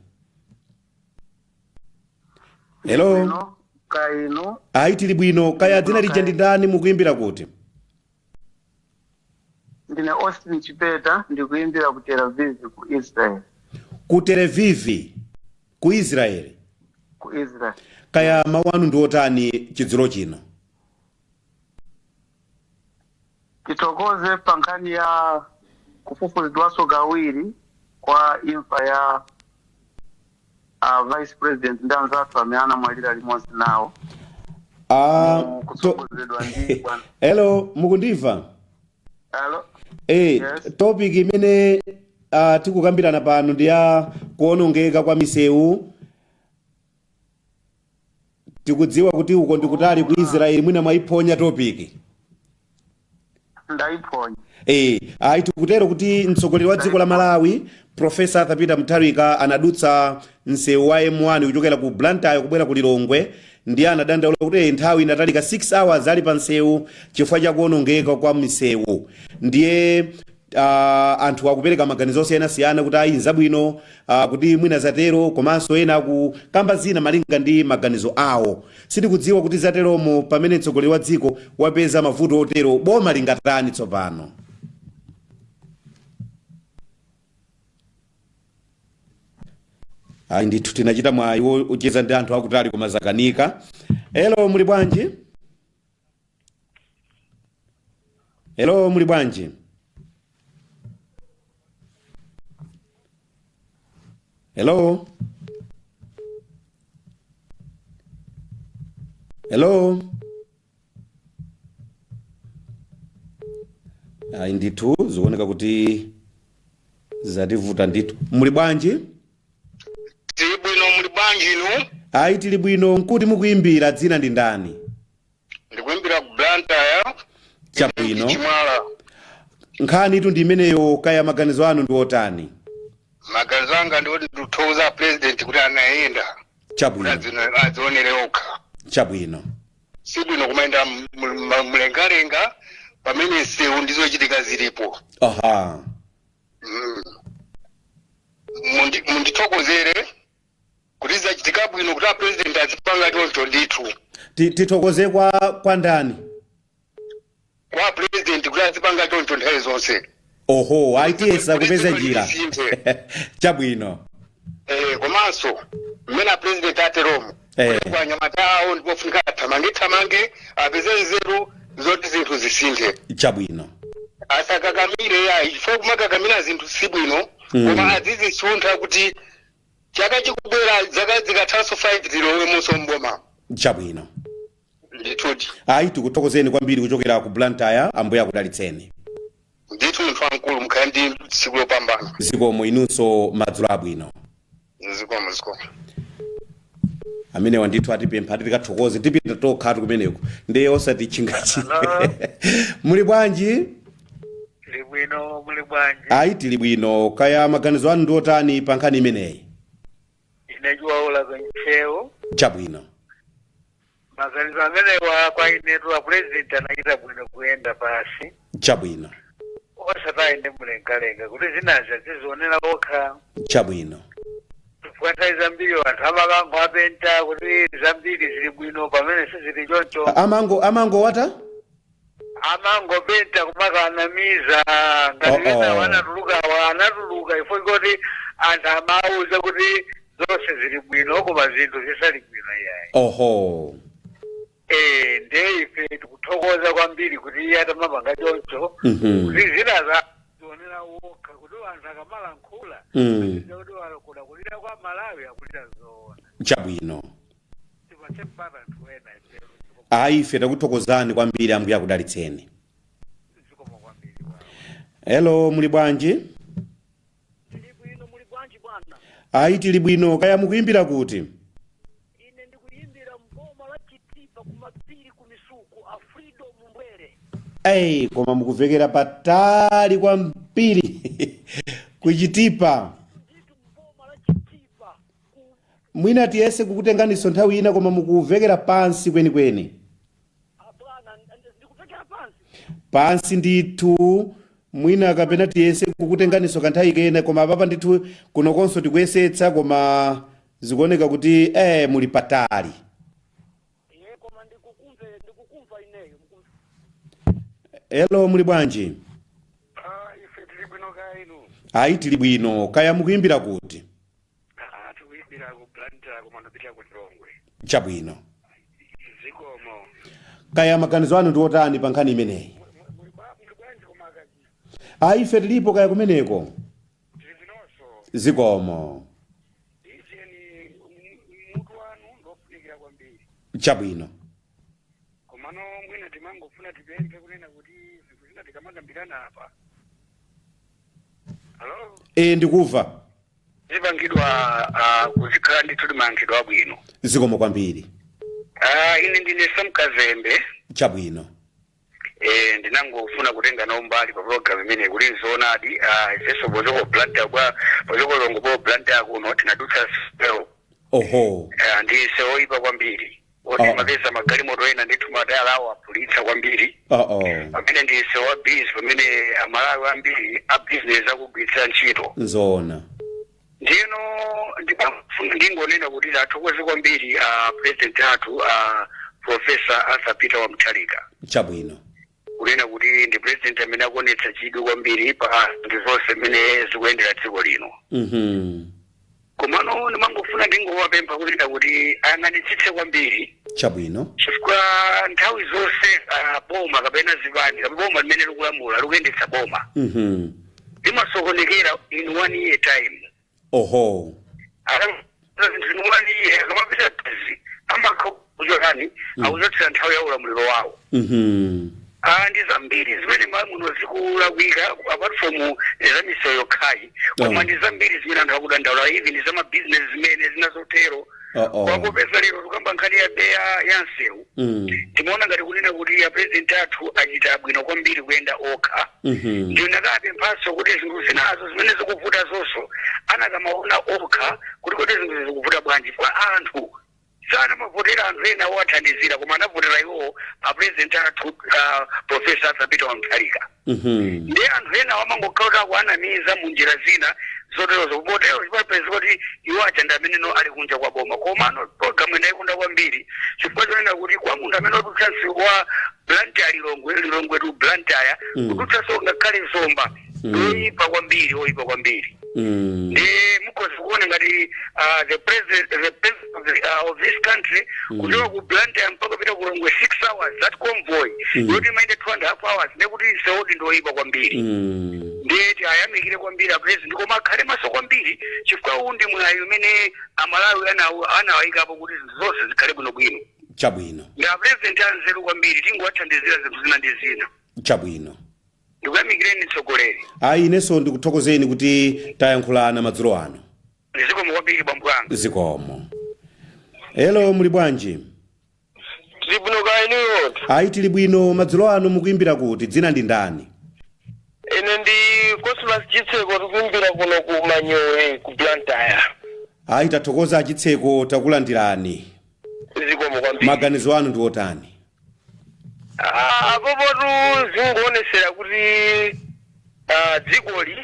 Hello? Kaino. Ayi, tili bwino. Kaya dzina lija ndi ndani, mukuyimbira kuti? Ndine Austin Chipeta, ndikuyimbira ku Tel Aviv ku Israel. Ku Tel Aviv ku Israel? Ku Israel. Kaya mawu anu ndi otani chidzulo chino? Tithokoze pa nkhani ya kufufuzidwanso kawiri kwa imfa ya vice president ndi anzathu amene anamwalira limodzi nawo kutsogozedwa ndi bwana. Hello, mukundimva? Hello? Yes. Topic imene tikukambirana pano ndi ya kuonongeka kwa misewu. Tikudziwa kuti uko ndikutali ku Israeli, mwina mwayiphonya topic. Ndayiphonya. Ayi, tikutero kuti mtsogoleri wa dziko la Malawi, Professor Arthur Peter Mutharika, anadutsa msewu wa M1 kuchokera ku Blantyre kubwera ku Lilongwe, ndiye anadandaula kuti nthawi inatalika 6 hours ali pa msewu chifukwa cha kuonongeka kwa misewu. Ndiye anthu akupereka maganizo osiyanasiyana kuti ayi, nzabwino kuti mwina zatero, komanso ena akukamba zina malinga ndi maganizo awo. Sitikudziwa kuti zateromo, pamene mtsogoleri wa dziko wapeza mavuto otero, boma lingatani tsopano? Ayi ndithu, tinachita mwayi wocheza ndi anthu akutali koma zakanika. Hello, muli bwanji? Hello, muli bwanji? Hello, hello. Ayi ndithu, zikuoneka kuti zativuta ndithu. Muli bwanji? Tili bwino, muli bwanji inu? Ayi, tili bwino. Nkuti mukuyimbira, dzina ndi ndani? Ndikuyimbira ku Blantyre. Chabwino. Chimwala. Nkhani itu ndi imeneyo, kaya maganizo anu ndi otani? Maganizo anga ndi oti ndikuthokoza president kuti anayenda kuti adzionere okha. Sibwino kumayenda mlengalenga pamene nsewu ndizochitika zilipo. Mundithokozere kuti zachitika bwino kuti a president azipanga choncho ndithu. Tithokoze kwa ndani? Kwa president, kuti azipanga choncho nthawi zonse. Oho, ayitiyesa kupeza njira. Lisinthe. Chabwino. Komanso mmene a president ateromo, kwa anyamata awo ndipofunika athamange thamange, apeze nzeru zoti zinthu zisinthe. Asakakamire ayi, chifukwa kumakakamira zinthu sibwino, koma azizisuntha kuti chaka chikubwera, zaka zikathanso 5, tilowemonso mboma. Ndithudi. Ayi, tikuthokozeni kwambiri kuchokera ku Blantyre, Ambuye akudalitseni. Ndithu, munthu wamkulu, mukhale ndi tsiku lopambana. Zikomo, inunso madzulo abwino. Zikomo, zikomo. Amenewa ndithu atipempha ati tikathokoze, tipita tokha kumeneko, ndiye osati chingachi. Muli bwanji? Tili bwino, muli bwanji? Ayi, tili bwino. Kaya maganizo anu ndi otani pa nkhani imeneyi? Ine Chiwaula ku Ntcheu. Maganizo amenewa, kwa inetu a president anachita bwino kuyenda pasi, osati ayende mlengalenga, kuti zinazi azizionera okha, Chifukwa nthawi zambiri anthu amakango apenta kuti zambiri zili bwino pamene sizili choncho. Amango wata? Amangopenta kumakanamiza ngati ena wanatulukawa, anatuluka ifo kuti anthu amauza kuti zonse zili bwino, koma zinthu zisali bwino iyayi. Ndiye ife tikuthokoza kwambiri kuti iye atamapanga choncho, kuti zinaza zionera wokha, kuti anthu akamalankhula azidziwa kuti wakuda kulira kwa Malawi akulira zoona. Chabwino. Tipatse mpata anthu ena ifero. Ayi, ife takuthokozani kwambiri, Ambuye akudalitseni. Zikomo kwambiri. Hello, muli bwanji? Bwino, muli bwanji bwana? Ayi, tili bwino. Kaya mukuyimbira kuti? Ine ndikuyimbira mboma la Chitipa, kumapiri, kumisuku, a Freedom Mbwere. Ei, koma mukuvekera patali kwambiri kuchitipa. Mwina tiyese kukutenganiso nthawi ina, koma mukuvekera pansi kwenikweni. Pansi ndithu. Mwina kapena tiyese kukutenganiso kanthawi kena, koma apapa ndithu kunokonso tikuyesetsa, koma zikuoneka kuti muli patali. Ye, koma ndikukumve, ndikukumva ineyo. Hello, muli bwanji? Ife tili bwino, kaya inu? Ayi, tili bwino. Kaya mukuyimbira kuti? Tikuyimbira ku Blantyre, koma ndapita ku Lilongwe. Chabwino. Zikomo. Kaya maganizo anu ndi otani pa nkhani imeneyi? Ayi, ife tilipo, kaya kumeneko? Zikomo. Mutu wanu ndofunikira kwambiri. Chabwino. Komano mwina timangofuna tipemphe kunena kuti zinthu zina tikamakambirana apa, hello? E, ndikuva. Zipangidwa kuzikhala ndithu timayankhidwa abwino. Zikomo kwambiri. Ine ndine Samkazembe. Chabwino. Ndinangofuna kutenga nawo mbali pa program imene kuti nzoonadi, ifenso pozoko Blantyre bwa pozoko Lilongwe po Blantyre kuno tinadutsa seo. Ndi seoyipa kwambiri oti mapeza magalimoto ena ndithu matayala awo aphulitsa kwambiri. Pamene ndi sewu wa busy, pamene Amalawi ambiri a business akugwiritsa ntchito. Nzoona. Ndiyeno ndimafuna ndingonena kuti athokoze kwambiri a president athu, a Professor Arthur Peter wa Mutharika. Kunena kuti ndi president amene akuonetsa chidwi kwambiri pa zinthu zonse zimene zikuyendera dziko lino. Komano ndimangofuna ndingowapempha kunena kuti ayang'anitsitse kwambiri. Chifukwa nthawi zonse boma kapena zipani kapena boma limene likulamula, likuyendetsa boma, limasokonekera in one year time. Akapita zinthu in one year, akamapita kazi amakhakuchotani, akuchotsera nthawi ya ulamuliro wawo. Ndi zambiri zimene muno zikulakwika apart from za misewu yokhayi, koma ndi zambiri zimene anthu akudandaula, even za mabizinesi zimene zinazotero. Kwakupeza lero tikamba nkhani ya beya ya msewu, timaona ngati kunena kuti ya president athu achita bwino kwambiri kuyenda okha. Ndiyo nakapemphanso kuti zinthu zinazo zimene zikuvuta zonso anakamaona okha kuti kodi zinthu zikuvuta bwanji, kwa anthu sanamavotera anthu ena owathandizira, koma anavotera iwowo a president athu, Professor Arthur Peter wa Mutharika. Ndi anthu ena wamangokhala kuti akuanamiza mu njira zina zoterozo, potero chipapeza kuti iwo aja ndi ameneno ali kunja kwa boma. Komano program ndayikonda kwambiri chifukwa chonena kuti kwa munthu amene wadutsa msewu wa Blantyre Lilongwe, Lilongwe to Blantyre, kudutsanso ngakhale Zomba, oyipa kwambiri, oyipa kwambiri. Ndi mukhoza kuona ngati the president of this country kuchoka ku Blantyre mpaka kupita ku Lilongwe 6 hours, that convoy yoti imayenda 2.5 hours, ndekuti msewudi ndi oyipa kwambiri. Ndiye tiyamikire kwambiri a president, koma akhale maso kwambiri chifukwa uwu ndi mwayi umene Amalawi anawayikapo kuti zinthu zonse zikhale bwinobwino. Ndi a president anzeru kwambiri, tingowathandizira zinthu zina ndi zina. Ndikuyamikireni, mtsogoleri. Ayi, inenso ndikuthokozeni kuti tayankhulana madzulo ano. Zikomo kwambiri, bambo anga. Zikomo. Hello, muli bwanji? Tili bwino, kaya inuyo? Ayi, tili bwino. Madzulo ano mukuyimbira kuti? Dzina ndi ndani? Ine ndi Cosmas Chitseko, tikuyimbira kuno ku Manyowe, ku Blantyre. Ayi, tathokoza Achitseko, takulandirani. Zikomo kwambiri. Maganizo anu ndi otani? Ah, apopotu zingoonetsera kuti dzikoli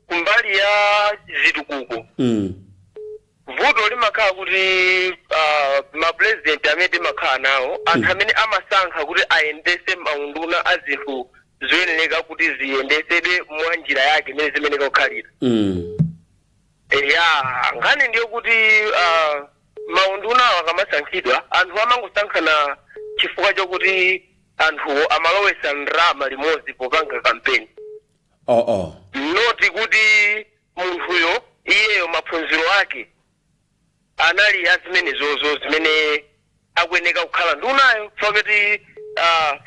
kumbali ya zitukuko, vuto limakhala kuti mapresident amene timakhala nawo, anthu amene amasankha kuti ayendese maunduna a zinthu zoyenereka kuti ziyendesedwe mwa njira yake imene zimeneka kukhalira. Ya, nkhani ndiyo kuti maundunawo akamasankhidwa, anthu amangosankhana chifukwa chokuti anthuwo amalowesa ndalama limodzi popanga kampeni, not kuti munthuyo iyeyo maphunziro ake Anali azimenezozo zimene akuyeneka kukhala ndunayo fakati.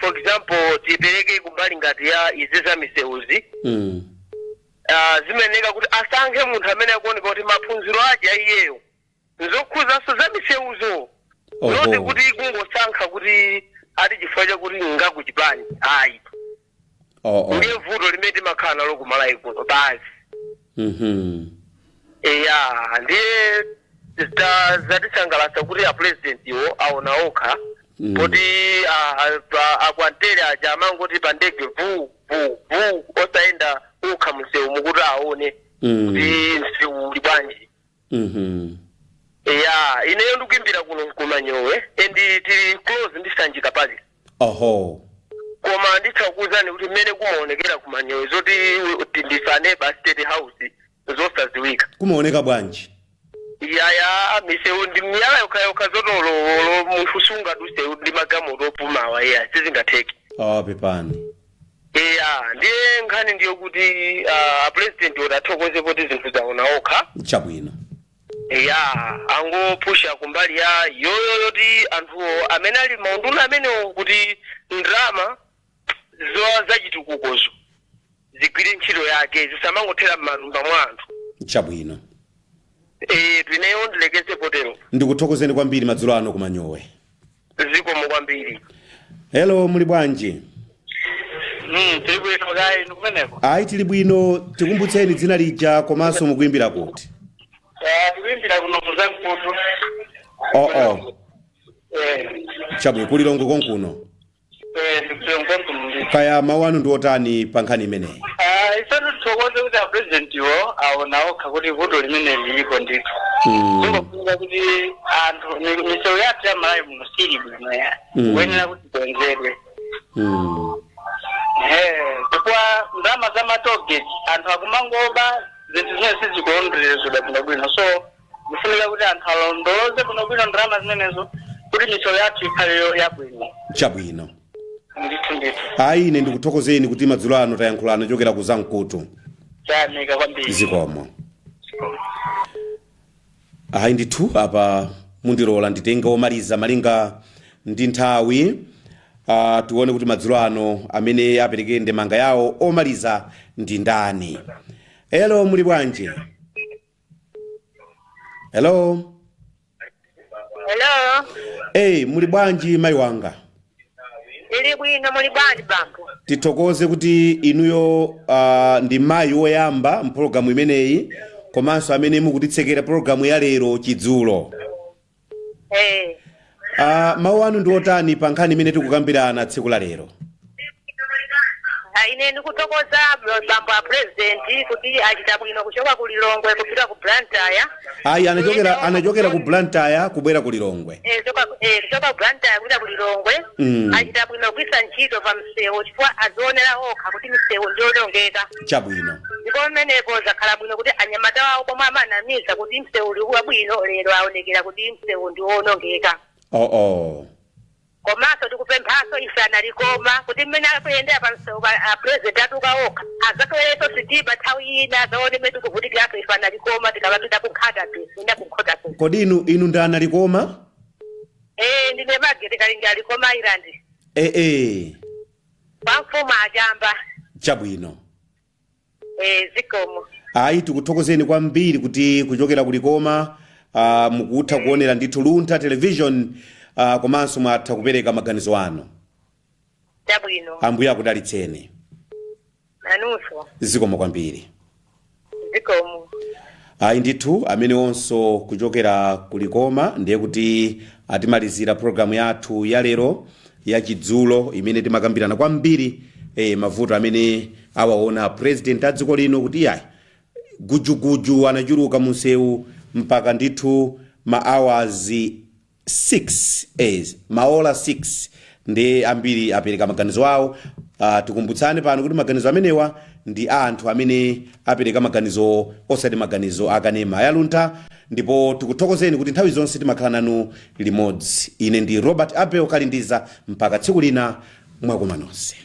For example, tipereke kumbali ngati ya izi za misewuzi, zimeneka kuti asankhe munthu amene akuoneka kuti maphunziro ake aiyeyo nzokhuzanso za misewuzo, not kuti kungosankha kuti ati chifukwa chakuti ngakuchipani, ayi. Ndiye vuto limene timakhala nalo kumalawi kuno basi. Eya, ndiye zatisangalatsa kuti a president iwo aona okha poti akwantere aja amangoti pa ndege vu vu vu, osayenda okha msewu mukuti aone kuti msewu uli bwanji. Eya, ineyo ndikuimbira kuno kumanyowe and tili close ndi Sanjika Palace. Koma nditha kuwuzani kuti mmene kumaonekera kumanyowe, zoti ndifane pa State House zosaziwika. Kumaoneka bwanji? Yaya, misewu ndi miyala yokhayokha, zotololo, munthu sungaduse ndi magalimoto opumawa, iya, sizingatheke. Oh, pepani. Eya, ndiye nkhani ndiyo kuti president oti athokoze poti zinthu zaona okha. Eya, angopusha kumbali ya yoyo yoti anthuwo amene ali maunduna amenewo kuti ndrama zachitukukozo zigwire ntchito yake, zisamangothera m'matumba mwa anthu. Ineyo ndilekeze potero. Ndikuthokozeni kwambiri madzulo ano kumanyowe. Zikomo kwambiri. Hello, muli bwanji? Tili bwino, kaya inu kumeneko? Ayi, tili bwino. Tikumbutseni dzina lija komanso mukuimbira kuti? Tikuimbira kuno kuzamkutu. Oh. Chabwino, kulilongwe konkuno? Eh, ndikulilongwe konkuno ndi. Kaya mawu anu ndi otani pa nkhani imeneyi? Ife tithokoze kuti a president iwo aona okha kuti vuto limene liliko ndithu. Kungofunika kuti anthu misewu yathu ya Malawi muno sili bwino ya. Kuyenera kuti ikonzedwe. Chifukwa ndalama za ma tollgate anthu akumangoba, zinthu zimene sizikulondolezedwa bwinobwino, so zifunika kuti anthu alondoloze bwinobwino ndalama zimenezo kuti misewu yathu ikhale yabwino. Ndithu ndithu. Ayi, ine ndikuthokozeni kuti madzulo ano tayankhulana chokera ku Zamkutu. Tayamika kwambiri. Zikomo. Ayi ndithu, apa mundilola nditenge omaliza malinga ndi nthawi. Tione kuti madzulo ano amene apereke ndemanga yawo omaliza ndi ndani. Hello, muli bwanji? Hello. Hello. Hey, muli bwanji mayi wanga? Ili bwino, muli bwanji bambo? Tithokoze kuti inuyo ndi mayi woyamba mpulogalamu imeneyi komanso amene mukutitsekera pulogalamu ya lero chidzulo. Mawu anu ndi otani pa nkhani imene tikukambirana tsiku la lero? Ine ndikuthokoza bambo a president kuti achita bwino kuchoka ku Lilongwe kupita ku Blantyre. Ayi, anachokera ku Blantyre kubwera ku Lilongwe. Kuchoka ku Blantyre kupita ku Lilongwe. Achita bwino kugwiritsa ntchito pa msewu chifukwa azionera okha kuti misewu ndiyonongeka. Ndipo pamenepo zakhala bwino kuti anyamata wawo pomwe amanamiza kuti msewu uli wabwino, lero aonekera kuti msewu ndi wonongeka. Komanso tikupemphanso ife analikoma kuti mmene akuyendera pa msewu a president atuka okha, azakwereso sitima nthawi ina, azaone mmene tikuvutikiranso ife analikoma tikamapita ku Nkhata Bay ina ku Nkhota Bay. Kodi inu ndi analikoma? Eh, ndine Mageti Kalinga, Likoma Island. Kwa mfumu Achamba. Eh, zikomo. Ayi, tikuthokozeni kwambiri kuti kuchokera kulikoma mukutha kuonera ndithu Luntha Television, komanso mwatha kupereka maganizo anu. Chabwino. Ambuye akudalitseni. Nanunso. Zikomo kwambiri. Zikomo. Ayi ndithu, amene onso kuchokera kulikoma, ndiye kuti atimalizira programu yathu ya lero ya chidzulo imene timakambirana kwambiri mavuto amene awaona president a dziko lino kuti iyayi, gujuguju anachuluka munsewu mpaka ndithu ma hours 6, maola 6. Ndi ambiri apereka maganizo awo. Tikumbutsane pano kuti maganizo amenewa ndi a anthu amene apereka maganizo, osati maganizo akanema yaluntha. Ndipo tikuthokozeni kuti nthawi zonse timakhala nanu limodzi. Ine ndi Robert Abel Kalindiza, mpaka tsiku lina, mwakoma nonse.